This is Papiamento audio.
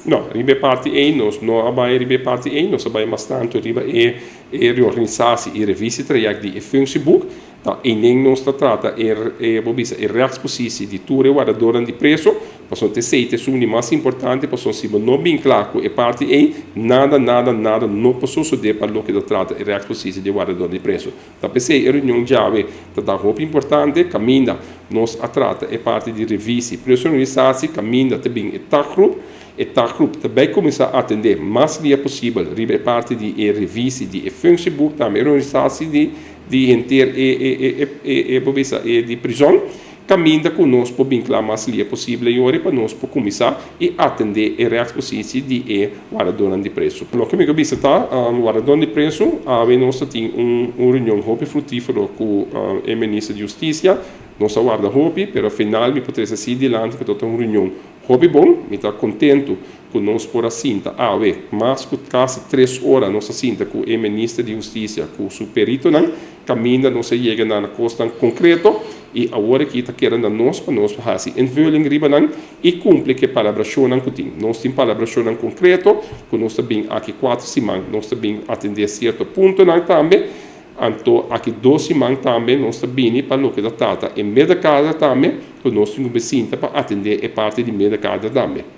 No, riba e parti ei nos no a bai riba e parti ei, nos a bai mas tantu riba e e reorganisatie i revisietraject di e functieboek. Ta einen nos ta trata e e bo bisa e rechtspositie di tur e wardadornan di preso, pasobra ta esei ta esun di mas importante, pasobra si bo no bin kla ku e parti ei, nada, nada, nada no por sosodé pa loke ta trata e rechtspositie di e wardadornan di preso. Ta p'esei e reunion djawe ta ta hopi importante, kaminda nos a trata e parti di revisi presionalisatie, kaminda ta bin e taakgroep. E taakgroep ta bai kuminsá atendé mas lia posibel riba e parti di e revisi di e functieboek, tambe e reorganisatie di di henter e e e e e bo bisa e di prizòn. Kaminda ku nos por bin kla mas lia posibel e yori pa nos por kuminsá i atendé e rechtspositie di e wardadónan di presu. Loke mi ke bisa ta, wardadónan di presu, awe nos ta tin un un reunion hopi frutífero ku e minister di Hustisia. Nos a warda hopi, pero final mi por trese así dilanti ku ta un reunion hopi bon. Mi ta kontentu ku nos por a sinta awe mas ku kasi tres ora nos a sinta ku e minister di Hustisia ku su peritonan kaminda nos a yega na kosnan konkreto i awor aki ta keda na nos pa nos hasi invulling riba nan i kumpli ku e palabrashonnan ku tin. Nos tin palabrashonnan konkreto ku nos ta bin aki kuater siman nos ta bin atendé sierto puntonan tambe. Anto aki dos siman tambe nos ta bini pa loke ta trata e middenkader tambe ku nos tin ku be sinta pa atendé e parti di middenkader tambe.